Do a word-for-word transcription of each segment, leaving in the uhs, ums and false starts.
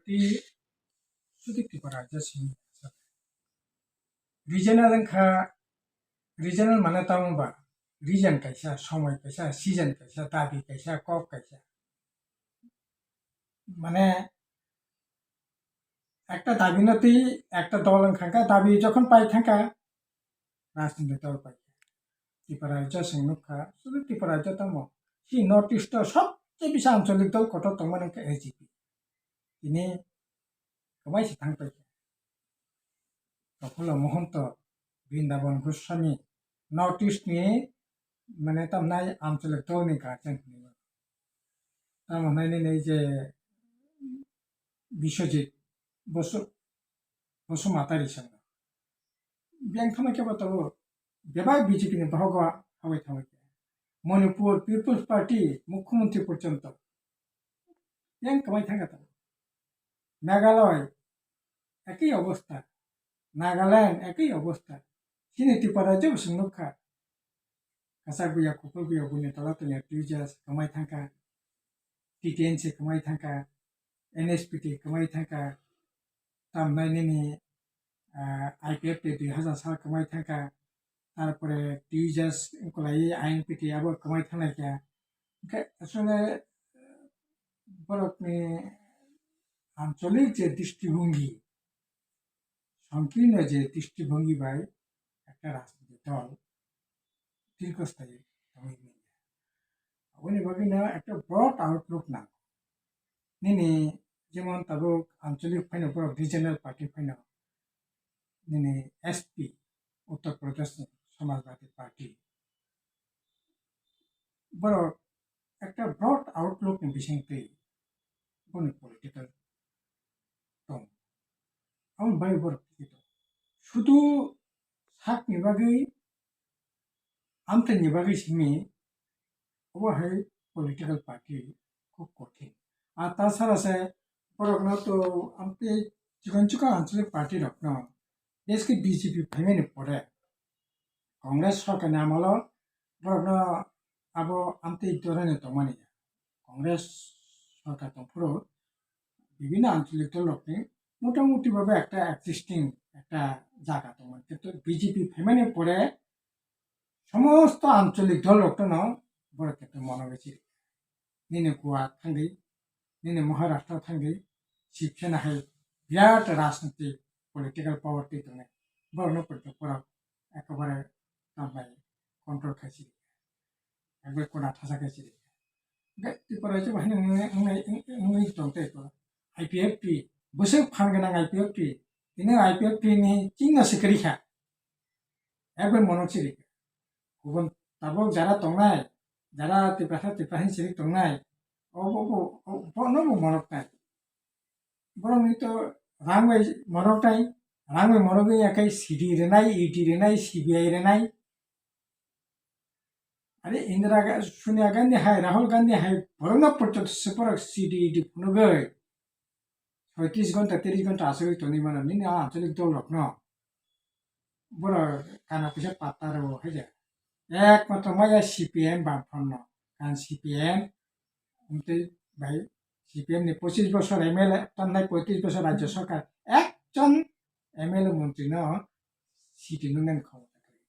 party sudi Tipra Rajya simi. Regional wngkha, regional mane tamo ba region kaisa, somoi kaisa, season kaisa, dabi kaisa, kok kaisa. Mane ekta dabi no twi ekta dol wngkha khe, dabi jokhon pai thangkha, rajniti dol pai kha. Tipra Rajya chwng nukha, sudi Tipra Rajya tamo. Si North East o sobse bisi ancholik dol kotor tongmani wngkha A G P. Tini kwmai se thang pai kha. Prafulla Mahanta, Brindaban Goswami, North East ni mane tamnai ancholik dol ni guardian hinwi mano. Tamo hwnai nini je Biswajit Bosu-, Basumatari songno. Biyang thangma khe bo tabuk bebak B J P ni bohogo habai thangma khe. Manipur People's Party mukhyamantri porjonto biyang kwmai thangkha tabuk. Meghalaya ekhi obostha, Nagaland ekhi obostha. Chini Tripura je bo chwng nukha. Kwchak buya, kuphur buya, buni tola tongya, twi jas kwmai thangkha, T T N C kwmai thangkha, N S P T kwmai thangkha, tamnai nini, ah, I P F T dui hazar sal kwmai thangkha, tarpore twi jas kwlaiwi I N P T abo kwmai thanglaikha. Hwnkhe asole borokni ancholik je dristibhongi, songkirno je dristibhongi bai ekta rajniti dol dirghosthayik tongwi manya. Aboni bagwino ekta broad outlook nango. Nini jemon tabuk ancholik phaino borok regional party phaino nini S P, Uttar Pradesh ni Samajwadi Party. Borok ekta broad outlook ni bisingtwi boni political tong. Aboni bagwi borok twi tong. Sudu sakni bagwi, amtwini bagwi simi, obo hai political party khub kothin. Ar tasara se borokno to amtwi chikon chikon anchalik party rokno, deske B J P phaimani pore, Congress sorkarni amolo borokno abo amtwi dorani tongmani. Congress sorkar tongphuru bibhinno ancholik dol rokni motamuti bhabe ekta existing ekta jaga tongmani. Kintu B J P phaimani pore somosto ancholik dol rokno borok kintu mono besi. Nini Goa thangdi, nini Maharashtra thangdi, Shiv Sena hai birat rajniti political power twi tongnai. Borokno kintu borok ekebare tambai control khai si rikha. Ekbar kona thasa khai si rikha. Hwnkhe Tripura je bahai wngwi, wngwi, wngwi tong tei ko. I P F T, bwswk phan gwnang I P F T. Tini I P F T ni chingno se kwrwi kha. Ekbar monok si rikha. Kubun tabuk jara tongnai, jara Tiprasa Tiprasa si tongnai. O bo, bo, bo, bono bo monok nai. Borokni to rang bai morok tai, rang bai morok wngya khe C D rwnai, E D rwnai, C B I rwnai. Are Indira Ga-, Sonia Gandhi hai, Rahul Gandhi hai, borokno porjonto se borok C D, E D phunugwi soitrish ghonta, trish ghonta aswk tongwi mano, nini a ancholik dol rokno. Borok kana pisa patta rw hai de. Ekmatro maya C P M Bamfront no. Kan C P M, umtwi bai C P M ni pochish bosor M L A, tamnai poitrish bosor Rajya Sarkar, ekjon M L A montri no C D nungnani khomota kwrwi.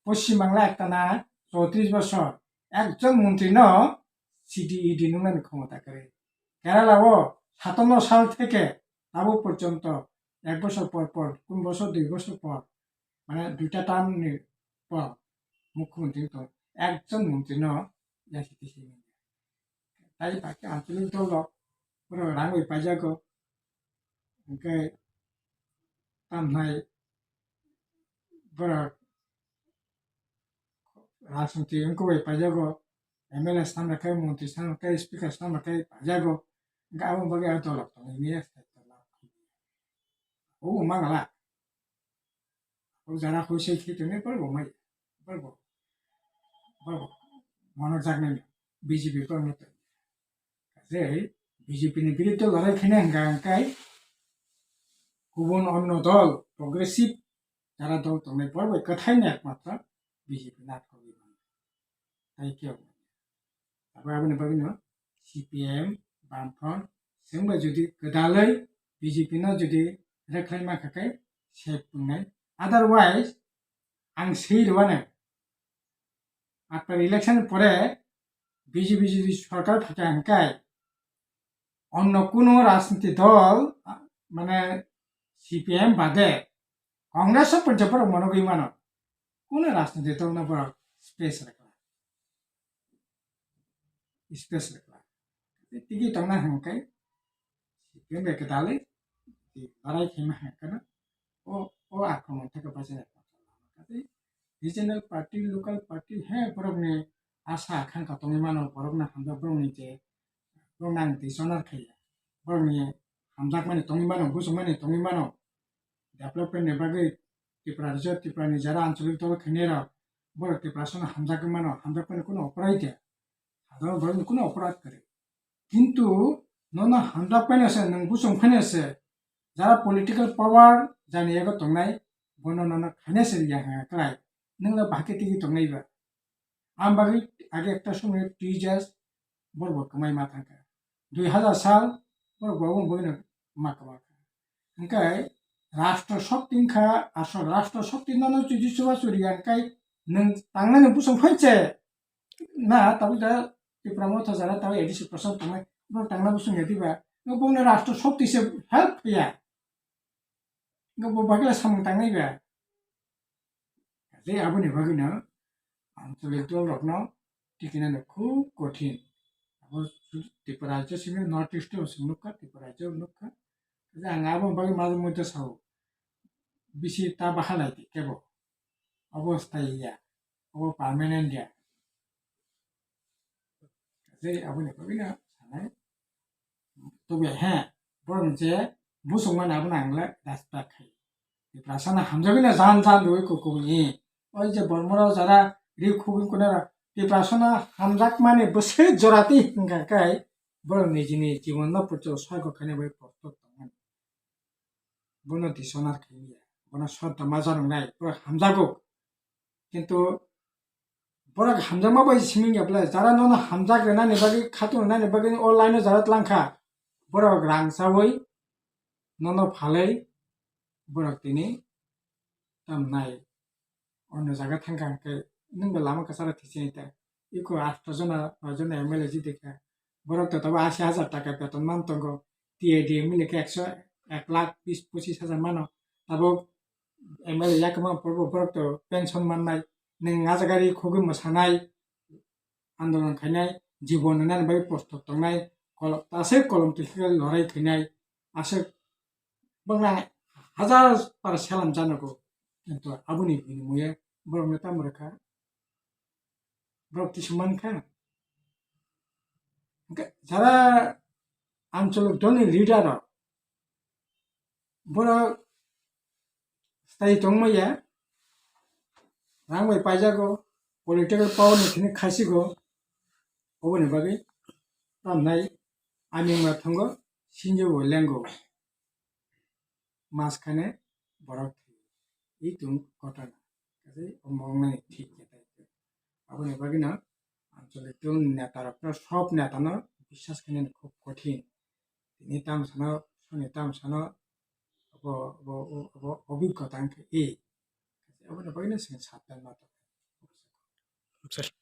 Poschim Bangla ekta na choutrish bosor, ekjon montri no C D E D nungnani khomota kwrwi. Kerala o satanno sal theke abo porjonto ek bosor por por, kun bosor dui bosor por, mane duita term ni por mukhyamantri to ekjon montri no yasi tisi manya. Tai baki ancholik dol rok borok rang bai paijago, hwnkhe tamhai borok rajniti wngkha bai paijago, M L A swnam rwkhe, montri swnam rwkhe, speaker swnam rwkhe paijago, hwnkhe aboni bagwi aro dol rok tongo, M L A stai dol rok. O mangala. O jara hoi sei khe tongwi borok bo mai. Borok bo. Borok bo. Mono jaknai B J P borok no tong. Je B J P ni biruddhe lorai khaina hwnkha hwnkhe kubun onno dol, progressive jara dol tongnai borok bai kwthai ni ekmatro B J P natkogwi mano. Tai khe abo aboni bagwi no C P M, Bamfront, chwng bai jodi kwdalwi B J P no jodi rekhlai ma kha khe save wngnai. Otherwise, ang swi rwano, after election pore B J P jodi sorkar phai kha hwnkhe, onno kuno rajniti dol, mane C P M bade, Congress o poncha borok monogwi mano. Kuno rajniti dol no borok space rwkha. Space rwkha. Tigi tongna hwnkhe, C P M bai kwdalwi, tei barai khaima hwnkhe no, o, o akromon theke bachai rwkha. Tei regional party, local party, he borokni asa akhankha tongwi mano, borokno hamjak borokni je, borokno ang tei sonar khaiya. Borokni hamjakmani tongwi mano, bujukmani tongwi mano. Development ni bagwi Tripura rajyo, Tripura ni jara ancholik dol khainai rok, borok Tripura sono hamjagwi mano, hamjakmani kuno oporai de. Sadharon borokni kuno oporadh kwrwi. Kintu nono hamjak paino se, nwng bujung paino se, jara political power jani yago tongnai, bono nono khaina se riya hwnga kwlai. Nwng le bahai khe tigi tongnai ba. Ang bagwi age ekta somoi twi jas borok bo kwmai ma thangkha. Dui hazar sal borok bo omo bagwino ma kwma kha. Hwnkhe rashtra shokti wngkha, aswk rashtra shokti nono chuju chubachu riya hwnkhe nwng tangnani bujung phainse na tabuk da Tipra Motha jara tabuk A D C Prasad tongnai, borok tangna bujung ya diba? Bongni rashtra shokti se help ya. Bo bagwila samung tangnai ba. Tei aboni bagwino ancholik dol rokno tikinani khub kothin. Abo Tripura rajyo simi North East o se nukha, Tripura rajyo nukha. Tei ang aboni bagwi majwk muitu sao. Bisi ta bahalai di kebo. Obo sthayi ya. Obo permanent ya. Tei aboni bagwino sanai. Tobe he, borok je busung mani abono ang le respect khai. Tiprasano hamjagwi no jan jan rwui kuku ni. Oi je bormoro jara ri khugwi kunara Tiprasano hamjakmani bwswk jorati hwnkha khe borok nijini jibono purchuk sargo khaina bai kosto tongmani. Bono disonar khaimya, bono sodda ma janwngnai, borok hamjago. Kintu borok hamjakma bai siming ya bwle, jara nono hamjak rwnani bagwi, khatung rwnani bagwi o line o jara tlangkha, borok rang chawi nono phalwi borok tini tamnai. Ono jaga thangkha hwnkhe nwng bo lama kwcharo thwisinai ta. Iko asto jona, noi jona M L A jidikha. Borok to tabo asi hajar taka beton man tongo. T A D M L A khe ekso, ek lakh bis pochis hajar mano. Tabuk M L A yakma purbo borok to pension mannai. Nwng a jaga ri khogwi mwsanai, andolon khainai, jibon rwnani bagwi posto tongnai, kolom, aswk kolom twi khe lorai khainai, aswk bangla hajar par salam janogo. Kintu aboni binimuye borokno tamo rwkha? Borok kisa mankha. Hwnkhe jara ancholo dolni leader rok, borok style tongmaya, rang bai paijago, political power ni thini khasigo, oboni bagwi tamnai ani wngma thango, sinjo bo lengo. Mas khane borok thwi. Itung kotana. Kaje omo wngnani thik ya tai. Aboni bagwino ancholic tong neta rokno, sob neta no biswas khainani khub kothin. Tini tam sano, soni tam sano, abo, abo, abo, abo obhiggota wngkha e. Aboni bagwino chwng sabdan ma tong.